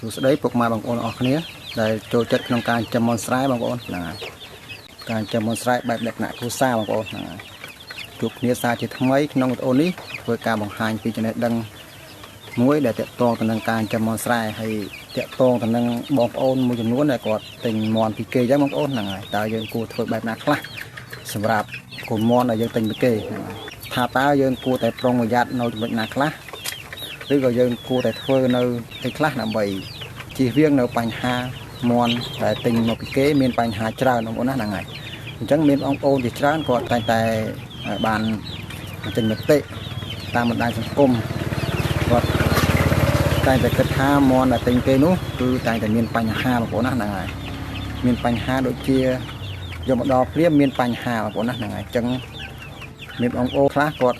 សួស្តីពុកម៉ែបងប្អូនអរគ្នាដែលចូលចិត្តក្នុងការចិញ្ចឹមមាន់ស្រែបងប្អូនហ្នឹងហើយការចិញ្ចឹមមាន់ស្រែបែបលក្ខណៈគ្រួសារបងប្អូនហ្នឹងហើយជួបគ្នាសារជាថ្មីក្នុងវីដេអូនេះធ្វើការបង្ហាញពីចំណេះដឹងមួយដែលតាក់ទងទៅនឹងការចិញ្ចឹមមាន់ស្រែហើយតាក់ទងទៅនឹងបងប្អូនមួយចំនួនដែលគាត់ទិញមាន់ពីគេអញ្ចឹងបងប្អូនហ្នឹងហើយតើយើងគួរធ្វើបែបណាខ្លះសម្រាប់កូនមាន់ដែលយើងទិញពីគេហ្នឹងហើយថាតើយើងគួរតែប្រុងប្រយ័ត្ននៅចំណុចណាខ្លះឬក៏យើងគួរតែធ្វើនៅអីខ្លះដើម្បីជៀសវាងនៅបញ្ហាមាន់ដែលទិញមកពីគេមានបញ្ហាច្រើនបងប្អូនណាហ្នឹងហើយអញ្ចឹងមានបងប្អូនជាច្រើនគាត់តែងតែបានចេញមតិតាមបណ្ដាញសង្គមគាត់តែងតែគិតថាមាន់ដែលទិញគេនោះគឺតែងតែមានបញ្ហាបងប្អូនណាហ្នឹងហើយមានបញ្ហាដូចជាយកមកដល់ភ្លាមមានបញ្ហាបងប្អូនណាហ្នឹងហើយអញ្ចឹងមានបងប្អូនខ្លះគាត់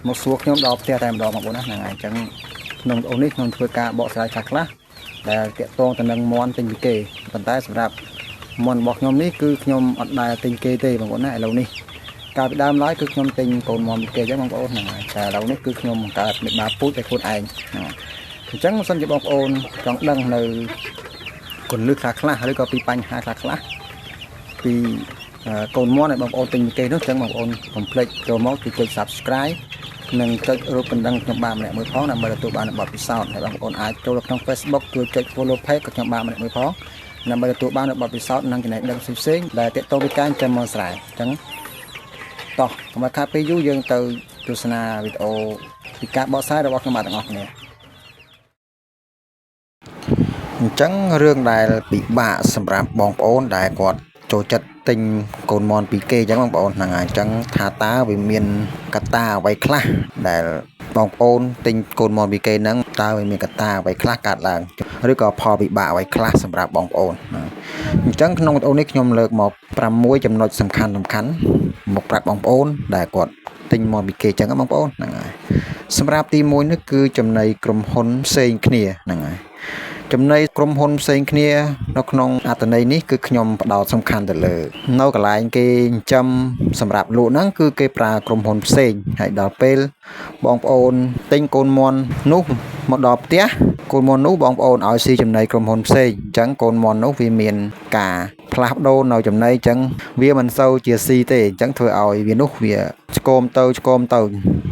មកសួរខ្ញុំដល់ផ្ទះតែម្ដងបងប្អូនណាហ្នឹងហើយអញ្ចឹងក្នុងវីដេអូនេះខ្ញុំធ្វើការបកស្រាយខ្លះៗដែលតាក់ទងទៅនឹងមាន់ទិញពីគេប៉ុន្តែសម្រាប់មាន់របស់ខ្ញុំនេះគឺខ្ញុំអត់ដែលទិញគេទេបងប្អូនណាឥឡូវនេះកាលពីដើមឡើយគឺខ្ញុំទិញកូនមាន់ពីគេអញ្ចឹងបងប្អូនហ្នឹងហើយតែឥឡូវនេះគឺខ្ញុំបង្កើតមេបាពូជតែខ្លួនឯងហ្នឹងអញ្ចឹងបើសិនជាបងប្អូនចង់ដឹងនៅគន្លឹះខ្លះៗឬក៏ពីបញ្ហាខ្លះៗពីកូនមាន់ដែលបងប្អូនទិញពីគេនោះអញ្ចឹងបងប្អូនកុំភ្លេចចូលមកជួយចុច Subscribe និងចុចរូបកណ្ដឹងខ្ញុំបាទម្នាក់មួយផងដើម្បីទទួលបានបទពិសោធន៍ហើយបងប្អូនអាចចូលក្នុង Facebook ជួយចុច Follow Page ក៏ខ្ញុំបាទម្នាក់មួយផងដើម្បីទទួលបានបទពិសោធន៍និងចំណេះដឹងផ្សេងៗដែលទាក់ទងពីការចិញ្ចឹមមាន់ស្រែអញ្ចឹងតោះកុំឲ្យខាតពេលយូរយើងទៅទស្សនាវីដេអូពីការបកស្រាយរបស់ខ្ញុំបាទទាំងអស់គ្នាអញ្ចឹងរឿងដែលពិបាកសម្រាប់បងប្អូនដែលគាត់ចូលចិត្តទិញកូនមាន់ពីគេអញ្ចឹងបងប្អូនហ្នឹងហើយអញ្ចឹងថាតើវាមានកត្តាអ្វីខ្លះដែលបងប្អូនទិញកូនមាន់ពីគេហ្នឹងតើវាមានកត្តាអ្វីខ្លះកើតឡើងឬក៏ផលវិបាកអ្វីខ្លះសម្រាប់បងប្អូនអញ្ចឹងក្នុងវីដេអូនេះខ្ញុំលើកមក6ចំណុចសំខាន់សំខាន់មកប្រាប់បងប្អូនដែលគាត់ទិញមាន់ពីគេអញ្ចឹងបងប្អូនហ្នឹងហើយសម្រាប់ទី1នេះគឺចំណីក្រុមហ៊ុនផ្សេងគ្នាហ្នឹងហើយចំណីក្រុមហ៊ុនផ្សេងគ្នានៅក្នុងអត្ថន័យនេះគឺខ្ញុំផ្ដោតសំខាន់ទៅលើនៅកន្លែងគេចិញ្ចឹមសម្រាប់លក់ហ្នឹងគឺគេប្រើក្រុមហ៊ុនផ្សេងហើយដល់ពេលបងប្អូនទិញកូនមាន់នោះមកដល់ផ្ទះកូនមាន់នោះបងប្អូនឲ្យស៊ីចំណីក្រុមហ៊ុនផ្សេងអញ្ចឹងកូនមាន់នោះវាមានការផ្លាស់ប្ដូរនៅចំណីអញ្ចឹងវាមិនសូវជាស៊ីទេអញ្ចឹងធ្វើឲ្យវានោះវាឆ្គមទៅឆ្គមទៅ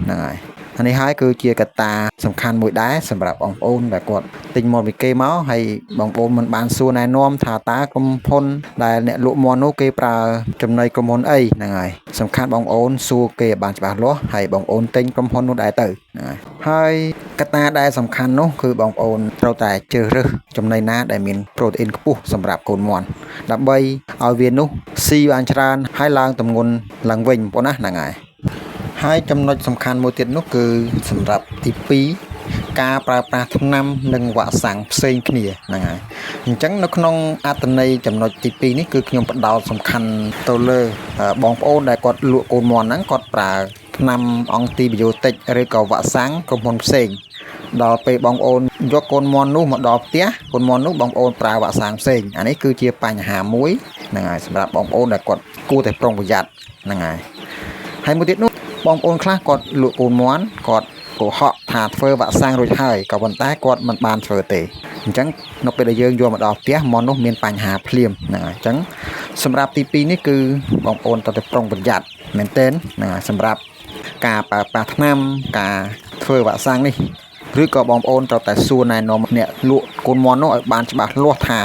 ហ្នឹងហើយអានេះហើយគឺជាកត្តាសំខាន់មួយដែរសម្រាប់បងប្អូនដែលគាត់ទិញមាន់ពីគេមកហើយបងប្អូនមិនបានសួរណែនាំថាតើក្រុមហ៊ុនដែលអ្នកលក់មាន់នោះគេប្រើចំណីក្រុមហ៊ុនអីហ្នឹងហើយសំខាន់បងប្អូនសួរគេឲ្យបានច្បាស់លាស់ហើយបងប្អូនទិញក្រុមហ៊ុននោះដែរទៅហ្នឹងហើយហើយកត្តាដែលសំខាន់នោះគឺបងប្អូនត្រូវតែជ្រើសរើសចំណីណាដែលមានប្រូតេអ៊ីនខ្ពស់សម្រាប់កូនមាន់ដើម្បីឲ្យវានោះស៊ីបានច្រើនហើយឡើងទម្ងន់ឡើងវិញបងប្អូនណាហ្នឹងហើយហើយចំណុចសំខាន់មួយទៀតនោះគឺសម្រាប់ទី2ការប្រើប្រាស់ថ្នាំនិងវ៉ាក់សាំងផ្សេងគ្នាហ្នឹងហើយអញ្ចឹងនៅក្នុងអត្ថន័យចំណុចទី2នេះគឺខ្ញុំផ្ដោតសំខាន់ទៅលើបងប្អូនដែលគាត់លក់កូនមាន់ហ្នឹងគាត់ប្រើថ្នាំអង់ទីប៊ីយ៉ូទិកឬក៏វ៉ាក់សាំងក្រុមហ៊ុនផ្សេងដល់ពេលបងប្អូនយកកូនមាន់នោះមកដល់ផ្ទះកូនមាន់នោះបងប្អូនប្រើវ៉ាក់សាំងផ្សេងអានេះគឺជាបញ្ហាមួយហ្នឹងហើយសម្រាប់បងប្អូនដែលគាត់គួរតែប្រុងប្រយ័ត្នហ្នឹងហើយហើយមួយទៀតនោះបងប្អូនខ្លះគាត់លក់កូនមាន់គាត់កុហកថាធ្វើវ៉ាក់សាំងរួចហើយក៏ប៉ុន្តែគាត់មិនបានធ្វើទេអញ្ចឹងនៅពេលដែលយើងយកមកដល់ផ្ទះមាន់នោះមានបញ្ហាភ្លាមហ្នឹងហើយអញ្ចឹងសម្រាប់ទី2នេះគឺបងប្អូនត្រូវតែប្រុងប្រយ័ត្នមែនទែនហ្នឹងហើយសម្រាប់ការប្រើប្រាស់ថ្នាំការធ្វើវ៉ាក់សាំងនេះឬក៏បងប្អូនត្រូវតែសួរណែនាំអ្នកលក់កូនមាន់នោះឲ្យបានច្បាស់លាស់ថា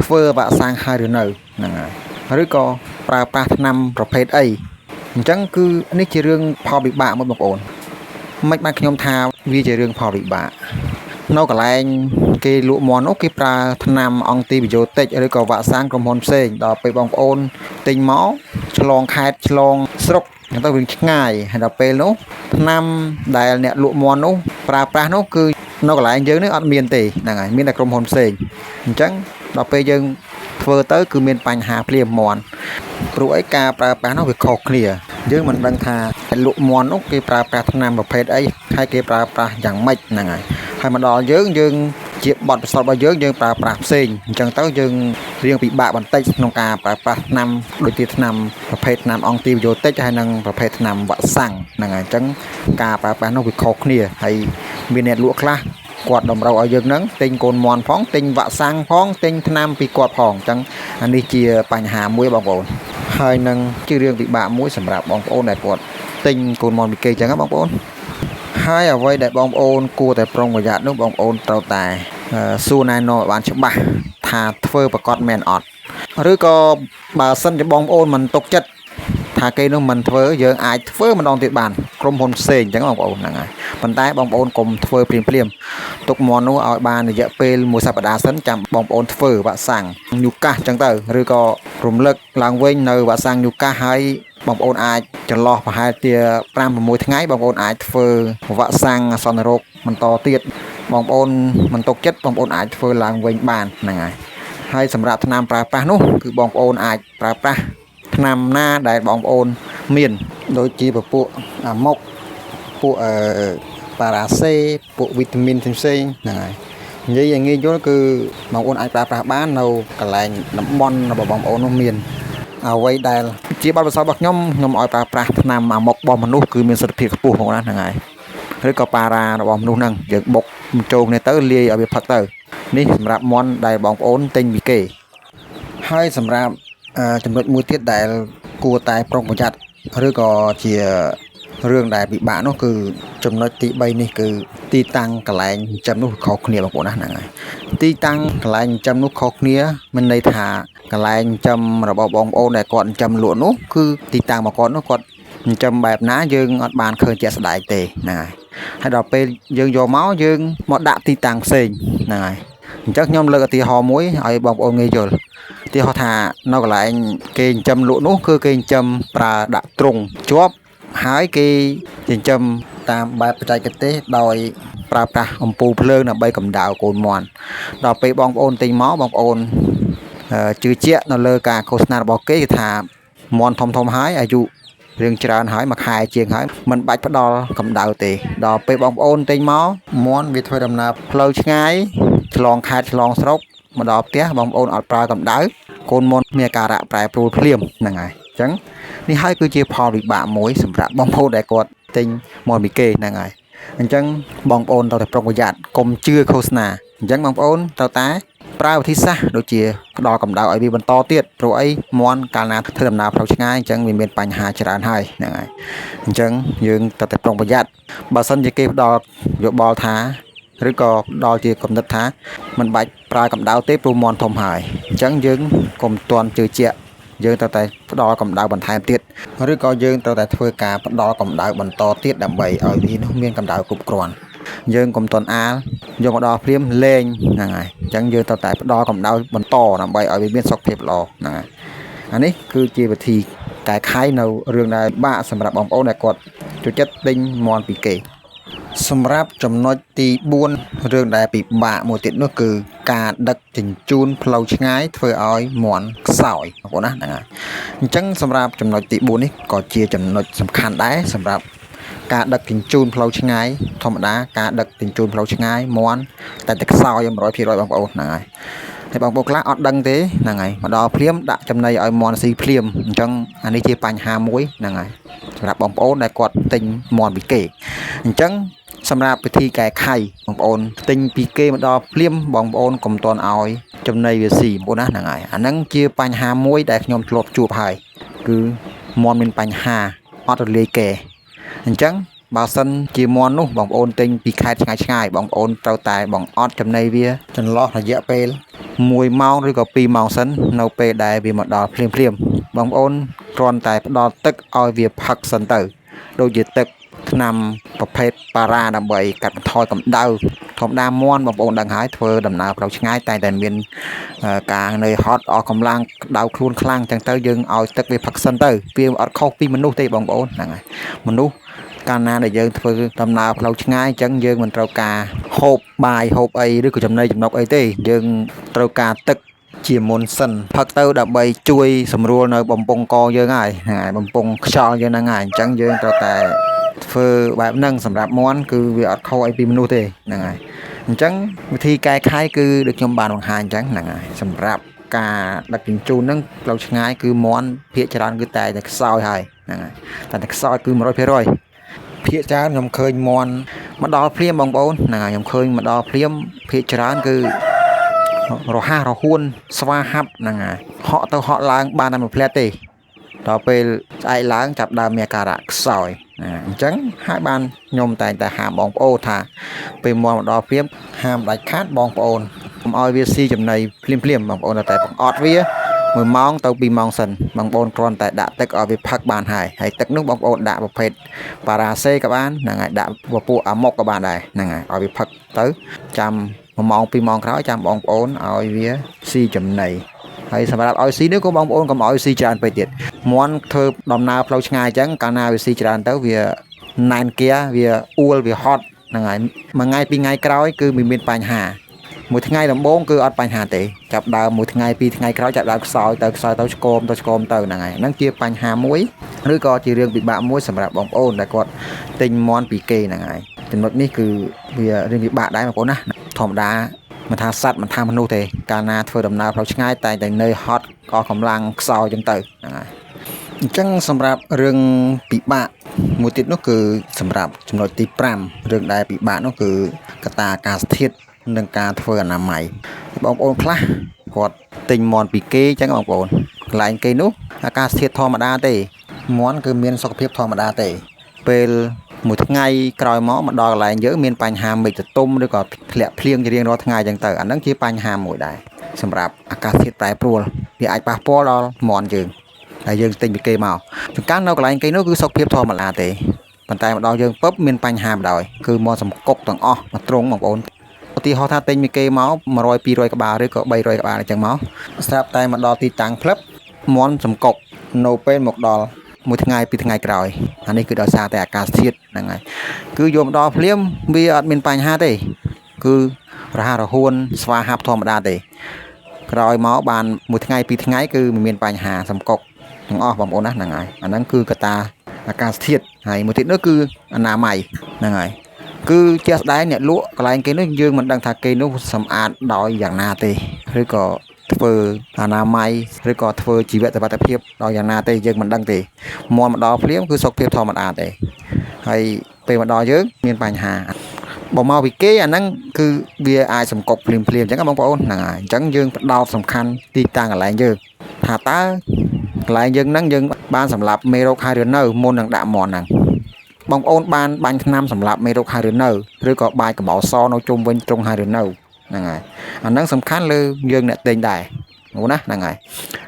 ធ្វើវ៉ាក់សាំងហើយឬនៅហ្នឹងហើយឬក៏ប្រើប្រាស់ថ្នាំប្រភេទអីអញ្ចឹងគឺនេះជារឿងផលវិបាកមួយបងប្អូនមិនបានខ្ញុំថាវាជារឿងផលវិបាកនៅកន្លែងគេលក់មាន់នោះគេប្រើថ្នាំអង់ទីប៊ីយ៉ូទិកឬក៏វ៉ាក់សាំងក្រុមហ៊ុនផ្សេងដល់ពេលបងប្អូនទិញមកឆ្លងខេត្តឆ្លងស្រុកហ្នឹងទៅវាឆ្ងាយហើយដល់ពេលនោះថ្នាំដែលអ្នកលក់មាន់នោះប្រើប្រាស់នោះគឺនៅកន្លែងយើងនេះអត់មានទេហ្នឹងហើយមានតែក្រុមហ៊ុនផ្សេងអញ្ចឹងដល់ពេលយើងធ្វើទៅគឺមានបញ្ហាភ្លាមមាន់ព្រោះអីការប្រើប្រាស់នោះវាខុសគ្នាយើងមិនដឹងថាលក់មាន់នោះគេប្រើប្រាស់ថ្នាំប្រភេទអីហើយគេប្រើប្រាស់យ៉ាងម៉េចហ្នឹងហើយហើយមកដល់យើងយើងជាបទពិសោធន៍របស់យើងយើងប្រើប្រាស់ផ្សេងអញ្ចឹងទៅយើងរៀងពិបាកបន្តិចក្នុងការប្រើប្រាស់ថ្នាំដូចជាថ្នាំប្រភេទថ្នាំអង់ទីប៊ីយ៉ូទិកហើយនិងប្រភេទថ្នាំវ៉ាក់សាំងហ្នឹងហើយអញ្ចឹងការប្រើប្រាស់នោះវាខុសគ្នាហើយមានអ្នកលក់ខ្លះ គាត់តម្រូវឲ្យយើងនឹងទិញកូនមាន់ផងទិញវ៉ាក់សាំងផងទិញថ្នាំពីគាត់ផងអញ្ចឹងអានេះជាបញ្ហាមួយបងប្អូនហើយនឹងជារឿងពិបាកមួយសម្រាប់បងប្អូនដែលគាត់ទិញកូនមាន់ពីគេអញ្ចឹងណាបងប្អូនហើយអ្វីដែលបងប្អូនគួរតែប្រុងប្រយ័ត្ននោះបងប្អូនត្រូវតែសួរណែនាំឲ្យបានច្បាស់ថាធ្វើប្រកបមែនអត់ឬក៏បើសិនជាបងប្អូនមិនទុកចិត្តថាគេនោះមិនធ្វើយើងអាចធ្វើម្ដងទៀតបានក្រុមហ៊ុនផ្សេងអញ្ចឹងបងប្អូនហ្នឹងហើយប៉ុន្តែបងប្អូនកុំធ្វើភ្លាមភ្លាមទុកមាន់នោះឲ្យបានរយៈពេលមួយសប្តាហ៍សិនចាំបងប្អូនធ្វើវ៉ាក់សាំងញូកាសអញ្ចឹងទៅឬក៏រំលឹកឡើងវិញនៅវ៉ាក់សាំងញូកាសហើយបងប្អូនអាចចន្លោះប្រហែលជា5 6ថ្ងៃបងប្អូនអាចធ្វើវ៉ាក់សាំងអាសន្នរោគបន្តទៀតបងប្អូនមិនទុកចិត្តបងប្អូនអាចធ្វើឡើងវិញបានហ្នឹងហើយហើយសម្រាប់ថ្នាំប្រើប្រាស់នោះគឺបងប្អូនអាចប្រើប្រាស់ថ្នាំណាដែលបងប្អូនមានដូចជាពពួកអាម៉ុកពួកអឺប៉ារ៉ាសេពួកវីតាមីនផ្សេងៗហ្នឹងហើយនិយាយឲ្យងាយយល់គឺបងប្អូនអាចប្រើប្រាស់បាននៅកន្លែងតំបន់របស់បងប្អូននោះមានអ្វីដែលជាបទពិសោធន៍របស់ខ្ញុំខ្ញុំឲ្យប្រើប្រាស់ថ្នាំអាម៉ុករបស់មនុស្សគឺមានសុទ្ធភាពខ្ពស់បងប្អូនណាហ្នឹងហើយឬក៏ប៉ារ៉ារបស់មនុស្សហ្នឹងយើងបុកចូលគ្នាទៅលាយឲ្យវាផឹកទៅនេះសម្រាប់មាន់ដែលបងប្អូនទិញពីគេហើយសម្រាប់ចំណុចមួយទៀតដែលគួរតែប្រុងប្រយ័ត្នឬក៏ជារឿងដែលពិបាកនោះគឺចំណុចទី3នេះគឺទីតាំងកន្លែងចិញ្ចឹមនោះខុសគ្នាបងប្អូនណាហ្នឹងហើយទីតាំងកន្លែងចិញ្ចឹមនោះខុសគ្នាមានន័យថាកន្លែងចិញ្ចឹមរបស់បងប្អូនដែលគាត់ចិញ្ចឹមលក់នោះគឺទីតាំងរបស់គាត់នោះគាត់ចិញ្ចឹមបែបណាយើងអត់បានឃើញជាក់ស្ដែងទេហ្នឹងហើយហើយដល់ពេលយើងយកមកយើងមកដាក់ទីតាំងផ្សេងហ្នឹងហើយអញ្ចឹងខ្ញុំលើកឧទាហរណ៍មួយឲ្យបងប្អូនងាយយល់ឧទាហរណ៍ថានៅកន្លែងគេចិញ្ចឹមលក់នោះគឺគេចិញ្ចឹមប្រើដាក់ទ្រុងជាប់ហើយគេចិញ្ចឹមតាមបែបបច្ចេកទេសដោយប្រើប្រាស់អំពូលភ្លើងដើម្បីកម្ដៅកូនមាន់ដល់ពេលបងប្អូនទិញមកបងប្អូនជឿជាក់នៅលើការឃោសនារបស់គេគឺថាមាន់ធំធំហើយអាយុរឿងច្រើនហើយមួយខែជាងហើយមិនបាច់ផ្ដល់កម្ដៅទេដល់ពេលបងប្អូនទិញមកមាន់វាធ្វើដំណើរផ្លូវឆ្ងាយឆ្លងខេត្តឆ្លងស្រុកមកដល់ផ្ទះបងប្អូនអត់ប្រើកម្ដៅកូនមាន់មានអាការៈប្រែប្រួលភ្លាមហ្នឹងហើយអញ្ចឹងនេះហើយគឺជាផលវិបាកមួយសម្រាប់បងប្អូនដែលគាត់ទិញមាន់ពីគេហ្នឹងហើយអញ្ចឹងបងប្អូនត្រូវតែប្រុងប្រយ័ត្នកុំជឿឃោសនាអញ្ចឹងបងប្អូនត្រូវតែប្រើវិធីសាស្ត្រដូចជាផ្ដល់កម្ដៅឲ្យវាបន្តទៀតព្រោះអីមាន់កាលណាធ្វើដំណើរផ្លូវឆ្ងាយអញ្ចឹងវាមានបញ្ហាច្រើនហើយហ្នឹងហើយអញ្ចឹងយើងត្រូវតែប្រុងប្រយ័ត្នបើសិនជាគេផ្ដល់យោបល់ថាឬក៏ផ្ដល់ជាគំនិតថាមិនបាច់ប្រើកម្ដៅទេព្រោះមាន់ធំហើយអញ្ចឹងយើងកុំទាន់ជឿជាក់យើងត្រូវតែផ្ដល់កម្ដៅបន្ថែមទៀតឬក៏យើងត្រូវតែធ្វើការផ្ដល់កម្ដៅបន្តទៀតដើម្បីឲ្យវានោះមានកម្ដៅគ្រប់គ្រាន់យើងកុំទាន់អាលយកមកដល់ភ្លាមលេងហ្នឹងហើយអញ្ចឹងយើងត្រូវតែផ្ដល់កម្ដៅបន្តដើម្បីឲ្យវាមានសុខភាពល្អហ្នឹងហើយអានេះគឺជាវិធីកែខៃនៅរឿងដែលបាក់សម្រាប់បងប្អូនដែលគាត់ចូលចិត្តទិញមាន់ពីគេសម្រាប់ចំណុចទី4រឿងដែលពិបាកមួយទៀតនោះគឺការដឹកជញ្ជូនផ្លូវឆ្ងាយធ្វើឲ្យមាន់ខ្សោយបងប្អូនណាហ្នឹងហើយអញ្ចឹងសម្រាប់ចំណុចទី4នេះក៏ជាចំណុចសំខាន់ដែរសម្រាប់ការដឹកជញ្ជូនផ្លូវឆ្ងាយធម្មតាការដឹកជញ្ជូនផ្លូវឆ្ងាយមាន់តែតែខ្សោយ100%បងប្អូនហ្នឹងហើយហើយបងប្អូនខ្លះអត់ដឹងទេហ្នឹងហើយមកដល់ភ្លាមដាក់ចំណីឲ្យមាន់ស៊ីភ្លាមអញ្ចឹងអានេះជាបញ្ហាមួយហ្នឹងហើយសម្រាប់បងប្អូនដែលគាត់ទិញមាន់ពីគេអញ្ចឹងសម្រាប់ពិធីកែខៃបងប្អូនទិញពីគេមកដល់ភ្លាមបងប្អូនកុំទាន់ឲ្យចំណីវាស៊ីបងប្អូនណាហ្នឹងហើយអាហ្នឹងជាបញ្ហាមួយដែលខ្ញុំធ្លាប់ជួបហើយគឺមាន់មានបញ្ហាអត់រលាយកែអញ្ចឹងបើសិនជាមាន់នោះបងប្អូនទិញពីខេត្តឆ្ងាយឆ្ងាយបងប្អូនត្រូវតែបង្អត់ចំណីវាចន្លោះរយៈពេល1ម៉ោងឬក៏2ម៉ោងសិននៅពេលដែលវាមកដល់ភ្លាមភ្លាមបងប្អូនគ្រាន់តែផ្ដល់ទឹកឲ្យវាផឹកសិនទៅដូចជាទឹកថ្នាំប្រភេទប៉ារ៉ាដើម្បីកាត់បន្ថយកម្ដៅធម្មតាមាន់បងប្អូនដឹងហើយធ្វើដំណើរផ្លូវឆ្ងាយតែតែមានការនឿយហត់អស់កម្លាំងក្តៅខ្លួនខ្លាំងអញ្ចឹងទៅយើងឲ្យទឹកវាផឹកសិនទៅវាអត់ខុសពីមនុស្សទេបងប្អូនហ្នឹងហើយមនុស្សកាលណាដែលយើងធ្វើដំណើរផ្លូវឆ្ងាយអញ្ចឹងយើងមិនត្រូវការហូបបាយហូបអីឬក៏ចំណីចំណុកអីទេយើងត្រូវការទឹកជាមុនសិនផឹកទៅដើម្បីជួយសម្រួលនៅបំពង់កយើងហើយហ្នឹងហើយបំពង់ខ្យល់យើងហ្នឹងហើយអញ្ចឹងយើងត្រូវតែធ្វើបែបហ្នឹងសម្រាប់មាន់គឺវាអត់ខុសអីពីមនុស្សទេហ្នឹងហើយអញ្ចឹងវិធីកែខៃគឺដូចខ្ញុំបានបង្ហាញអញ្ចឹងហ្នឹងហើយសម្រាប់ការដឹកជញ្ជូនហ្នឹងផ្លូវឆ្ងាយគឺមាន់ភាគច្រើនគឺតែតែខ្សោយហើយហ្នឹងហើយតែតែខ្សោយគឺ100%ភាគច្រើនខ្ញុំឃើញមាន់ មកដល់ភ្លាមបងប្អូនហ្នឹងហើយខ្ញុំឃើញមកដល់ភ្លាមភាគច្រើនគឺរហ័សរហួនស្វាហាប់ហ្នឹងហើយហក់ទៅហក់ឡើងបានតែមួយភ្លែតទេដល់ពេលស្អែកឡើងចាប់ដើមមានអាការៈខ្សោយណាអញ្ចឹងហើយបានខ្ញុំតែងតែហាមបងប្អូនថាពេលមកដល់ភ្លាមហាមដាច់ខាតបងប្អូនកុំឲ្យវាស៊ីចំណីភ្លាមភ្លាមបងប្អូនតែបង្អត់វា1ម៉ោងទៅ2ម៉ោងសិនបងប្អូនគ្រាន់តែដាក់ទឹកឲ្យវាផឹកបានហើយហើយទឹកនោះបងប្អូនដាក់ប្រភេទប៉ារ៉ាសេក៏បានហ្នឹងហើយដាក់ពពួកអាម៉ុកក៏បានដែរហ្នឹងហើយឲ្យវាផឹកទៅចាំ1ម៉ោង2ម៉ោងក្រោយចាំបងប្អូនឲ្យវាស៊ីចំណីហើយសម្រាប់ឲ្យស៊ីនេះក៏បងប្អូនកុំឲ្យស៊ីច្រើនពេកទៀតមាន់ធ្វើដំណើរផ្លូវឆ្ងាយអញ្ចឹងកាលណាវាស៊ីច្រើនទៅវាណែនគាវាអួលវាហត់ហ្នឹងហើយមួយថ្ងៃពីរថ្ងៃក្រោយគឺវាមានបញ្ហាមួយថ្ងៃដំបូងគឺអត់បញ្ហាទេចាប់ដើមមួយថ្ងៃពីរថ្ងៃក្រោយចាប់ដើមខ្សោយទៅខ្សោយទៅឆ្គមទៅឆ្គមទៅហ្នឹងហើយហ្នឹងជាបញ្ហាមួយឬក៏ជារឿងពិបាកមួយសម្រាប់បងប្អូនដែលគាត់ទិញមាន់ពីគេហ្នឹងហើយចំណុចនេះគឺវារឿងពិបាកដែរបងប្អូនណាធម្មតាមិនថាសត្វមិនថាមនុស្សទេកាលណាធ្វើដំណើរផ្លូវឆ្ងាយតែងតែនឿយហត់ក៏កម្លាំងខ្សោយចឹងទៅហ្នឹងហើយអញ្ចឹងសម្រាប់រឿងពិបាកមួយទៀតនោះគឺសម្រាប់ចំណុចទី5រឿងដែលពិបាកនោះគឺកត្តាអាកាសធាតុនិងការធ្វើអនាម័យបងប្អូនខ្លះគាត់ទិញមាន់ពីគេអញ្ចឹងបងប្អូនកន្លែងគេនោះអាកាសធាតុធម្មតាទេមាន់គឺមានសុខភាពធម្មតាទេពេលមួយថ្ងៃក្រោយមកដល់កន្លែងយើងមានបញ្ហាមេឃទទុំឬក៏ធ្លាក់ភ្លៀងជារៀងរាល់ថ្ងៃអញ្ចឹងទៅអាហ្នឹងជាបញ្ហាមួយដែរសម្រាប់អាកាសធាតុប្រែប្រួលវាអាចប៉ះពាល់ដល់មាន់យើងដែលយើងទិញពីគេមកជួនកាលនៅកន្លែងគេនោះគឺសុខភាពធម្មតាទេប៉ុន្តែមកដល់យើងពឹបមានបញ្ហាបណ្ដោយគឺមាន់សំកុកទាំងអស់មកត្រង់បងប្អូនឧទាហរណ៍ថាទិញពីគេមក100 200ក្បាលឬក៏300ក្បាលអញ្ចឹងមកស្រាប់តែមកដល់ទីតាំងផ្លឹបមាន់សំកុកនៅពេលមកដល់មួយថ្ងៃពីរថ្ងៃក្រោយអានេះគឺដោយសារតែអាកាសធាតុហ្នឹងហើយគឺយកមកដល់ភ្លាមវាអត់មានបញ្ហាទេគឺរហ័សរហួនស្វាហាប់ធម្មតាទេក្រោយមកបានមួយថ្ងៃពីរថ្ងៃគឺមិនមានបញ្ហាសំកុកទាំងអស់បងប្អូនណាហ្នឹងហើយអាហ្នឹងគឺកត្តាអាកាសធាតុហើយមួយទៀតនោះគឺអនាម័យហ្នឹងហើយគឺជាក់ស្ដែងអ្នកលក់កន្លែងគេនោះយើងមិនដឹងថាគេនោះសម្អាតដោយយ៉ាងណាទេឬក៏ធ្វើអនាម័យឬក៏ធ្វើជីវសុវត្ថិភាពដោយយ៉ាងណាទេយើងមិនដឹងទេមាន់មកដល់ភ្លាមគឺសុខភាពធម្មតាទេហើយពេលមកដល់យើងមានបញ្ហាបើមកពីគេអាហ្នឹងគឺវាអាចសំកុកភ្លាមភ្លាមអញ្ចឹងបងប្អូនហ្នឹងហើយអញ្ចឹងយើងផ្ដោតសំខាន់ទីតាំងកន្លែងយើងថាតើកន្លែងយើងហ្នឹងយើងបានសម្លាប់មេរោគហើយឬនៅមុននឹងដាក់មាន់ហ្នឹងបងប្អូនបានបាញ់ថ្នាំសម្លាប់មេរោគហើយឬនៅឬក៏បាយកបោសនៅជុំវិញទ្រុងហើយឬនៅហ្នឹងហើយអាហ្នឹងសំខាន់លើយើងអ្នកទិញដែរណាហ្នឹងហើយ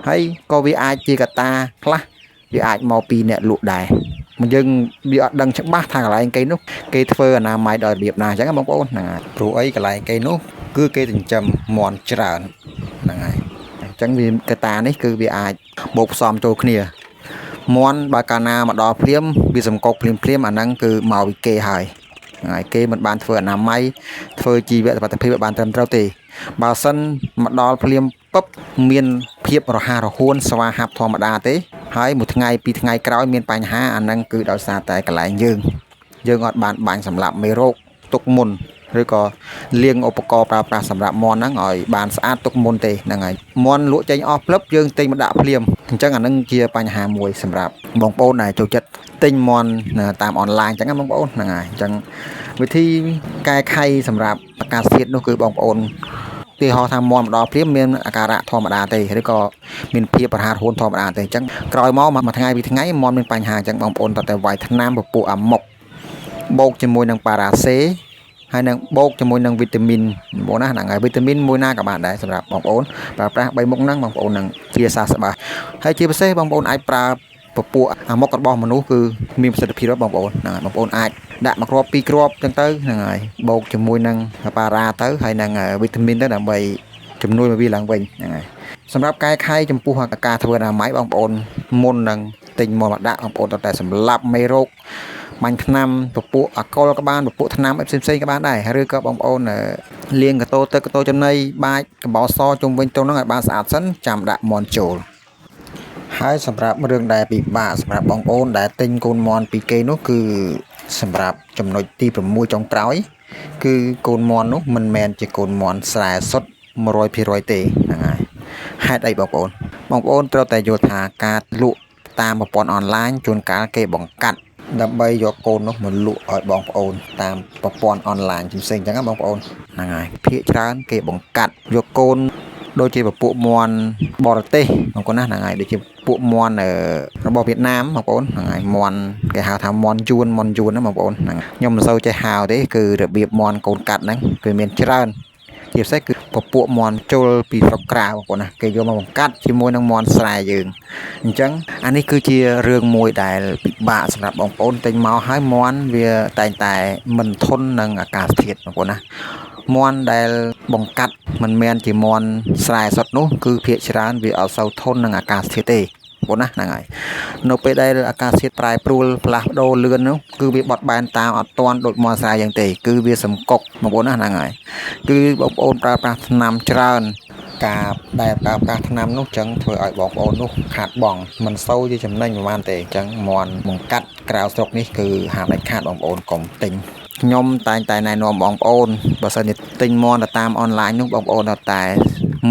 ហើយក៏វាអាចជាកត្តាខ្លះវាអាចមកពីអ្នកលក់ដែរមកយើងវាអត់ដឹងច្បាស់ថាកន្លែងគេនោះគេធ្វើអនាម័យដោយរបៀបណាអញ្ចឹងបងប្អូនហ្នឹងហើយព្រោះអីកន្លែងគេនោះគឺគេចិញ្ចឹមមាន់ច្រើនហ្នឹងហើយអញ្ចឹងវាកត្តានេះគឺវាអាចបូកផ្សំចូលគ្នាមាន់បើកាលណាមកដល់ភ្លាមវាសំកុកភ្លាមភ្លាមអាហ្នឹងគឺមកពីគេហើយហ្នឹងហើយគេមិនបានធ្វើអនាម័យធ្វើជីវសុវត្ថិភាពឲ្យបានត្រឹមត្រូវទេបើសិនមកដល់ភ្លាមពឹបមានភាពរហ័សរហួនស្វាហាប់ធម្មតាទេហើយមួយថ្ងៃពីរថ្ងៃក្រោយមានបញ្ហាអាហ្នឹងគឺដោយសារតែកន្លែងយើងយើងអត់បានបាញ់សម្លាប់មេរោគទុកមុនឬក៏លាងឧបករណ៍ប្រើប្រាស់សម្រាប់មាន់ហ្នឹងឲ្យបានស្អាតទុកមុនទេហ្នឹងហើយមាន់លក់ចេញអស់ភ្លឹបយើងទិញមកដាក់ភ្លាមអញ្ចឹងអាហ្នឹងជាបញ្ហាមួយសម្រាប់បងប្អូនដែលចូលចិត្តទិញមាន់តាមអនឡាញអញ្ចឹងណាបងប្អូនហ្នឹងហើយអញ្ចឹងវិធីកែខៃសម្រាប់អាកាសធាតុនោះគឺបងប្អូនទីហោថាមាន់មកដល់ភ្លាមមានអាការៈធម្មតាទេឬក៏មានភាពប្រហារហួនធម្មតាទេអញ្ចឹងក្រោយមកមួយថ្ងៃពីរថ្ងៃមាន់មានបញ្ហាអញ្ចឹងបងប្អូនតើតែវាយថ្នាំពពួកអាម៉ុកបូកជាមួយនឹងប៉ារ៉ាសេហើយនឹងបូកជាមួយនឹងវីតាមីនបងប្អូនណាហ្នឹងហើយវីតាមីនមួយណាក៏បានដែរសម្រាប់បងប្អូនប្រើប្រាស់3មុខហ្នឹងបងប្អូននឹងជាសះស្បើយហើយជាពិសេសបងប្អូនអាចប្រើពពួកអាម៉ុករបស់មនុស្សគឺមានប្រសិទ្ធភាពបងប្អូនហ្នឹងហើយបងប្អូនអាចដាក់មួយគ្រាប់ពីរគ្រាប់ចឹងទៅហ្នឹងហើយបូកជាមួយនឹងប៉ារ៉ាទៅហើយនឹងវីតាមីនទៅដើម្បីជំនួយមកវាឡើងវិញហ្នឹងហើយសម្រាប់កែខៃចំពោះការធ្វើអនាម័យបងប្អូនមុននឹងទិញមកដាក់បងប្អូនត្រូវតែសម្លាប់មេរោគបាញ់ថ្នាំពពួកអាល់កុលក៏បានពពួកថ្នាំផ្សេងផ្សេងក៏បានដែរឬក៏បងប្អូនលាងកតោទឹកកតោចំណីបាចកំបោរសជុំវិញទ្រុងហ្នឹងឲ្យបានស្អាតសិនចាំដាក់មាន់ចូលហើយសម្រាប់រឿងដែលពិបាកសម្រាប់បងប្អូនដែលទិញកូនមាន់ពីគេនោះគឺសម្រាប់ចំណុចទី6ចុងក្រោយគឺកូនមាន់នោះមិនមែនជាកូនមាន់ស្រែសុទ្ធ100%ទេហ្នឹងហើយហេតុអីបងប្អូនបងប្អូនត្រូវតែយល់ថាការលក់តាមប្រព័ន្ធអនឡាញជួនកាលគេបង្កាត់ ដើម្បីយកកូននោះមកលក់ឲ្យបងប្អូនតាមប្រព័ន្ធអនឡាញផ្សេងៗអញ្ចឹងណាបងប្អូនហ្នឹងហើយភាគច្រើនគេបង្កាត់យកកូនដូចជាពពួកមាន់បរទេសបងប្អូនណាហ្នឹងហើយដូចជាពួកមាន់របស់វៀតណាមបងប្អូនហ្នឹងហើយមាន់គេហៅថាមាន់យួនមាន់យួនណាបងប្អូនហ្នឹងខ្ញុំមិនសូវចេះហៅទេគឺរបៀបមាន់កូនកាត់ហ្នឹងគឺមានច្រើនជាពិសេសគឺពពួកមាន់ជុលពីស្រុកក្រៅបងប្អូនណាគេយកមកបង្កាត់ជាមួយនឹងមាន់ស្រែយើងអញ្ចឹងអានេះគឺជារឿងមួយដែលពិបាកសម្រាប់បងប្អូនទិញមកហើយមាន់វាតែងតែមិនធន់នឹងអាកាសធាតុបងប្អូនណាមាន់ដែលបង្កាត់មិនមែនជាមាន់ស្រែសុទ្ធនោះគឺភាគច្រើនវាអត់សូវធន់នឹងអាកាសធាតុទេបងប្អូនណាហ្នឹងហើយនៅពេលដែលអាកាសធាតុប្រែប្រួលផ្លាស់ប្ដូរលឿននោះគឺវាបត់បែនតាមអត់ទាន់ដូចមាន់ស្រែយ៉ាងទេគឺវាសង្កុកបងប្អូនណាហ្នឹងហើយគឺបងប្អូនប្រើប្រាស់ថ្នាំច្រើនការដែលប្រើប្រាស់ថ្នាំនោះចឹងធ្វើឲ្យបងប្អូននោះខាតបង់មិនសូវជាចំណេញប្រហែលទេអញ្ចឹងមាន់បង្កាត់ក្រៅស្រុកនេះគឺហាមដាច់ខាតបងប្អូនកុំទិញខ្ញុំតែងតែណែនាំបងប្អូនបើសិនជាទិញមាន់ទៅតាមអនឡាញនោះបងប្អូនដល់តែ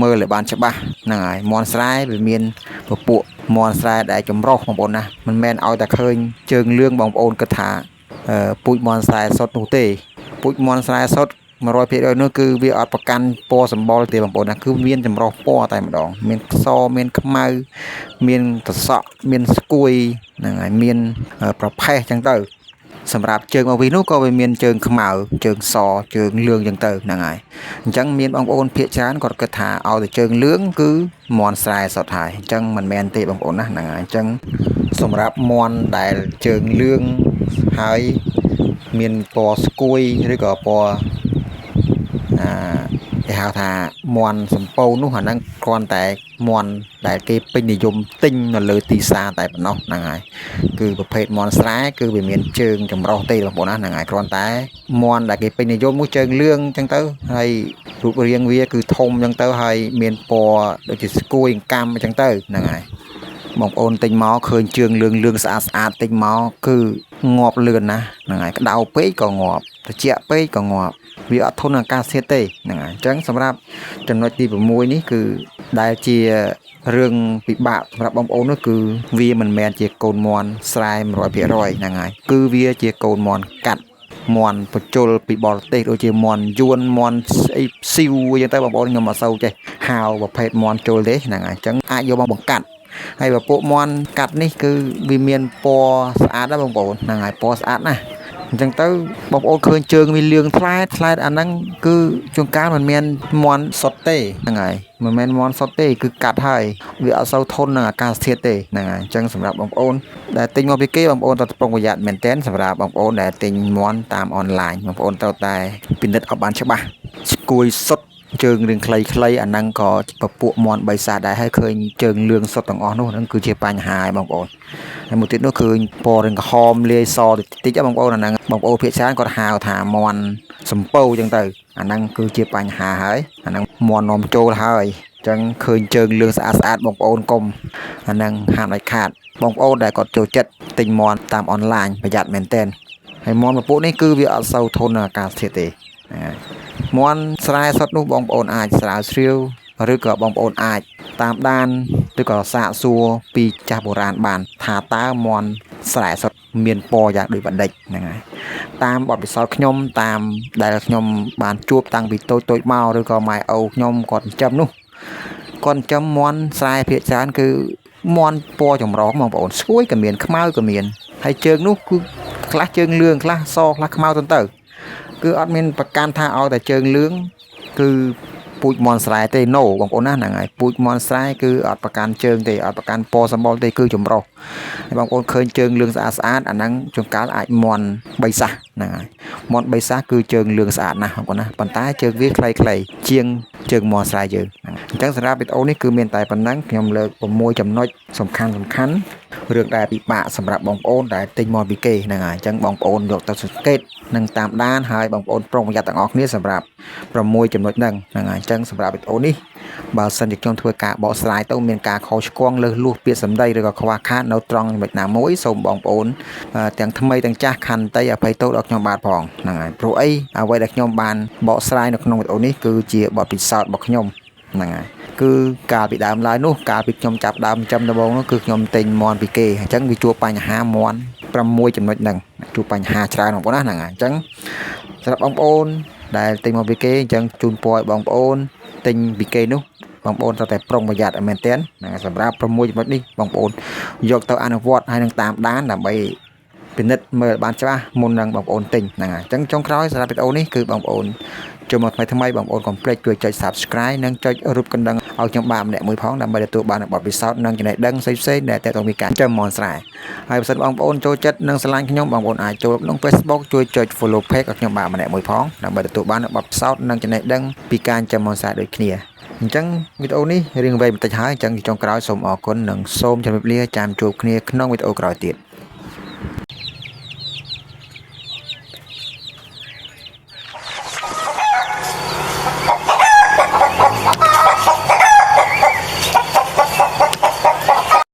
មើលឲ្យបានច្បាស់ហ្នឹងហើយមាន់ស្រែវាមានពពួកមាន់ស្រែដែលចម្រុះបងប្អូនណាមិនមែនឲ្យតែឃើញជើងលឿងបងប្អូនគិតថាពូជមាន់ស្រែសុទ្ធនោះទេពូជមាន់ស្រែសុទ្ធ100%នោះគឺវាអត់ប្រកាន់ពណ៌សម្បុរទេបងប្អូនណាគឺមានចម្រុះពណ៌តែម្ដងមានសមានខ្មៅមានត្រសក់មានស្គួយហ្នឹងហើយមានប្រផេះចឹងទៅសម្រាប់ជើងមកវិញនោះក៏វាមានជើងខ្មៅជើងសជើងលឿងចឹងទៅហ្នឹងហើយអញ្ចឹងមានបងប្អូនភាគច្រើនគាត់គិតថាឲ្យតែជើងលឿងគឺមាន់ស្រែសុទ្ធហើយអញ្ចឹងមិនមែនទេបងប្អូនណាហ្នឹងហើយអញ្ចឹងសម្រាប់មាន់ដែលជើងលឿងហើយមានពណ៌ស្គួយឬក៏ពណ៌គេហៅថាមាន់សំពៅនោះអាហ្នឹងគ្រាន់តែមាន់ដែលគេពេញនិយមទិញនៅលើទីផ្សារតែប៉ុណ្ណោះហ្នឹងហើយគឺប្រភេទមាន់ស្រែគឺវាមានជើងចម្រុះទេបងប្អូនណាហ្នឹងហើយគ្រាន់តែមាន់ដែលគេពេញនិយមមួយជើងលឿងអញ្ចឹងទៅហើយរូបរាងវាគឺធំអញ្ចឹងទៅហើយមានពណ៌ដូចជាស្គួយកាំអញ្ចឹងទៅហ្នឹងហើយបងប្អូនទិញមកឃើញជើងលឿងលឿងស្អាតស្អាតទិញមកគឺងាប់លឿនណាស់ហ្នឹងហើយក្តៅពេកក៏ងាប់ត្រជាក់ពេកក៏ងាប់វាអត់ធន់នឹងអាកាសធាតុទេហ្នឹងហើយអញ្ចឹងសម្រាប់ចំណុចទី6នេះគឺដែលជារឿងពិបាកសម្រាប់បងប្អូននោះគឺវាមិនមែនជាកូនមាន់ស្រែ100%ហ្នឹងហើយគឺវាជាកូនមាន់កាត់មាន់បញ្ជុលពីបរទេសដូចជាមាន់យួនមាន់ស្អីស៊ីវអញ្ចឹងទៅបងប្អូនខ្ញុំអត់សូវចេះហៅប្រភេទមាន់ជុលទេហ្នឹងហើយអញ្ចឹងអាចយកមកបង្កាត់ហើយពពួកមាន់កាត់នេះគឺវាមានពណ៌ស្អាតណាស់បងប្អូនហ្នឹងហើយពណ៌ស្អាតណាស់អញ្ចឹងទៅបងប្អូនឃើញជើងវាលឿងថ្លែតថ្លែតអាហ្នឹងគឺជួនកាលមិនមានមាន់សុទ្ធទេហ្នឹងហើយមិនមែនមាន់សុទ្ធទេគឺកាត់ហើយវាអត់សូវធន់នឹងអាកាសធាតុទេហ្នឹងហើយអញ្ចឹងសម្រាប់បងប្អូនដែលទិញមកពីគេបងប្អូនត្រូវប្រុងប្រយ័ត្នមែនទែនសម្រាប់បងប្អូនដែលទិញមាន់តាមអនឡាញបងប្អូនត្រូវតែពិនិត្យឲ្យបានច្បាស់ស្គួយសុទ្ធជើងរឿងខ្លីៗអាហ្នឹងក៏ពពួកមាន់បីសាសដែរហើយឃើញជើងលឿងសុទ្ធទាំងអស់នោះហ្នឹងគឺជាបញ្ហាហើយបងប្អូនហើយមួយទៀតនោះឃើញពណ៌រឿងក្រហមលាយសតិចតិចបងប្អូនអាហ្នឹងបងប្អូនភាគច្រើនគាត់ហៅថាមាន់សំពៅអញ្ចឹងទៅអាហ្នឹងគឺជាបញ្ហាហើយអាហ្នឹងមាន់នាំចូលហើយអញ្ចឹងឃើញជើងលឿងស្អាតស្អាតបងប្អូនកុំអាហ្នឹងហាមដាច់ខាតបងប្អូនដែលគាត់ចូលចិត្តទិញមាន់តាមអនឡាញប្រយ័ត្នមែនទែនហើយមាន់ពពួកនេះគឺវាអត់សូវធន់នឹងអាកាសធាតុទេមាន់ស្រែសុទ្ធនោះបងប្អូនអាចស្រាវជ្រាវឬក៏បងប្អូនអាចតាមដានឬក៏សាកសួរពីចាស់បុរាណបានថាតើមាន់ស្រែសុទ្ធមានពណ៌យ៉ាងដូចម្ដេចហ្នឹងហើយតាមបទពិសោធន៍ខ្ញុំតាមដែលខ្ញុំបានជួបតាំងពីតូចៗមកឬក៏ម៉ែឪខ្ញុំគាត់ចិញ្ចឹមនោះគាត់ចិញ្ចឹមមាន់ស្រែភាគច្រើនគឺមាន់ពណ៌ចម្រុះបងប្អូនស្គួយក៏មានខ្មៅក៏មានហើយជើងនោះគឺខ្លះជើងលឿងខ្លះសខ្លះខ្មៅទៅគឺអត់មានប្រកាន់ថាឲ្យតែជើងលឿងគឺពូជមាន់ស្រែទេ no បងប្អូនណាហ្នឹងហើយពូជមាន់ស្រែគឺអត់ប្រកាន់ជើងទេអត់ប្រកាន់ពណ៌សម្បុរទេគឺចម្រុះហើយបងប្អូនឃើញជើងលឿងស្អាតស្អាតអាហ្នឹងជួនកាលអាចមាន់បីសះហ្នឹងហើយមាន់បីសះគឺជើងលឿងស្អាតណាស់បងប្អូនណាប៉ុន្តែជើងវាខ្លីៗជាងជើងមាន់ស្រែយើងអញ្ចឹងសម្រាប់វីដេអូនេះគឺមានតែប៉ុណ្ណឹងខ្ញុំលើក6ចំណុចសំខាន់សំខាន់រឿងដែលពិបាកសម្រាប់បងប្អូនដែលទិញមាន់ពីគេហ្នឹងហើយអញ្ចឹងបងប្អូនយកទៅសង្កេតនិងតាមដានហើយបងប្អូនប្រុងប្រយ័ត្នទាំងអស់គ្នាសម្រាប់6ចំណុចហ្នឹងហ្នឹងហើយអញ្ចឹងសម្រាប់វីដេអូនេះបើសិនជាខ្ញុំធ្វើការបកស្រាយទៅមានការខុសឆ្គងលើសលួសពាក្យសម្ដីឬក៏ខ្វះខាតនៅត្រង់ចំណុចណាមួយសូមបងប្អូនទាំងថ្មីទាំងចាស់ខន្តីអភ័យទោសដល់ខ្ញុំបាទផងហ្នឹងហើយព្រោះអីអ្វីដែលខ្ញុំបានបកស្រាយនៅក្នុងវីដេអូនេះគឺជាបទពិសោធន៍របស់ខ្ញុំហ្នឹងហើយគឺកាលពីដើមឡើយនោះកាលពីខ្ញុំចាប់ដើមចិញ្ចឹមដំបូងនោះគឺខ្ញុំទិញមាន់ពីគេអញ្ចឹងវាជួបបញ្ហាមាន់ 6ចំណុចហ្នឹងជួបបញ្ហាច្រើនបងប្អូនណាហ្នឹងហើយអញ្ចឹងសម្រាប់បងប្អូនដែលទិញមកពីគេអញ្ចឹងជូនពរឲ្យបងប្អូនទិញពីគេនោះបងប្អូនត្រូវតែប្រុងប្រយ័ត្នឲ្យមែនទែនហ្នឹងហើយសម្រាប់6ចំណុចនេះបងប្អូនយកទៅអនុវត្តហើយនឹងតាមដានដើម្បីពិនិត្យមើលបានច្បាស់មុននឹងបងប្អូនទិញហ្នឹងហើយអញ្ចឹងចុងក្រោយសម្រាប់វីដេអូនេះគឺបងប្អូនចូលមកថ្មីថ្មីបងប្អូនកុំភ្លេចជួយចុច Subscribe និងចុចរូបកណ្ដឹងឲ្យខ្ញុំបាទម្នាក់មួយផងដើម្បីទទួលបានបទពិសោធន៍និងចំណេះដឹងផ្សេងៗដែលទាក់ទងពីការចិញ្ចឹមមាន់ស្រែហើយបើសិនបងប្អូនចូលចិត្តនិងស្រឡាញ់ខ្ញុំបងប្អូនអាចចូលក្នុង Facebook ជួយចុច Follow Page ឲ្យខ្ញុំបាទម្នាក់មួយផងដើម្បីទទួលបានបទពិសោធន៍និងចំណេះដឹងពីការចិញ្ចឹមមាន់ស្រែដូចគ្នាអញ្ចឹងវីដេអូនេះរៀងវែងបន្តិចហើយអញ្ចឹងចុងក្រោយសូមអរគុណនិងសូមជម្រាបលាចាំជួបគ្នាក្នុងវីដេអូក្រោយទៀត។